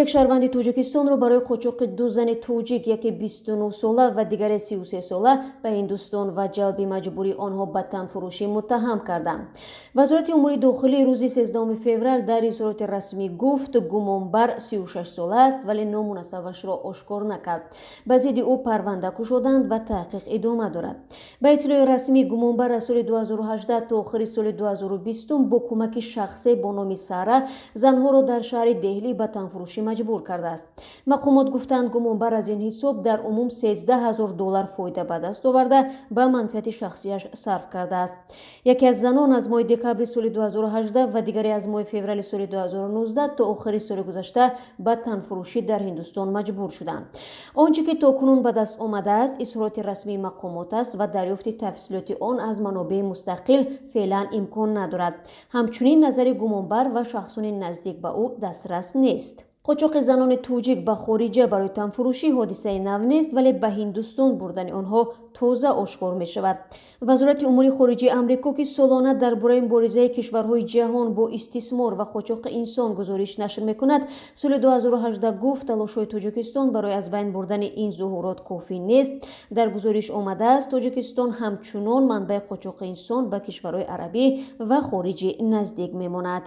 Як шаҳрванди Тоҷикистонро барои қочоқи ду зани тоҷик, яке 29 сола ва дигаре 33 сола, ба Ҳиндустон ва ҷалби маҷбурии онҳо ба танфурӯшӣ муттаҳам карданд. Вазорати умури дохилӣ рӯзи 13 феврал дар изҳороти расмӣ гуфт, гумонбар 36 сола аст, вале ному насабашро ошкор накард. Ба зидди ӯ парванда кушоданд ва таҳқиқ идома дорад. Ба иттилои расмӣ, гумонбар аз соли 2018 то охири соли 2020 бо кӯмаки шахсе бо номи Сара занҳоро дар шаҳри Деҳлӣ ба танфурӯшӣ маҷбур кардааст. Мақомот гуфтанд, гумонбар аз ин ҳисоб дар умум 13 ҳазор доллар фоида ба даст оварда, ба манфиати шахсияш сарф кардааст. Яке аз занон аз моҳи декабри соли 2018 ва дигаре аз моҳи феврали соли 2019 то охири соли гузашта ба танфурӯшӣ дар Ҳиндустон маҷбур шуданд. Он чӣ ки то кунун ба даст омадааст, изҳороти расмии мақомот аст ва дарёфти тафсилоти он аз манобеи мустақил феълан имкон надорад. Ҳамчунин назари гумонбар ва шахсони наздик ба ӯ дастрас нест. Қочоқи занони тоҷик ба хориҷа барои танфурӯшӣ ҳодисаи нав нест, вале ба Ҳиндустон бурдани онҳо тоза ошкор мешавад. Вазорати умури хориҷии Амрико, ки солона дар бораи муборизаи кишварҳои ҷаҳон бо истисмор ва қочоқи инсон гузориш нашр мекунад, соли 2018 гуфт, талошҳои Тоҷикистон барои аз байн бурдани ин зуҳурот кофӣ нест. Дар гузориш омадааст, Тоҷикистон ҳамчунон манбаи қочоқи инсон ба кишварҳои арабӣ ва хориҷи наздик мемонад.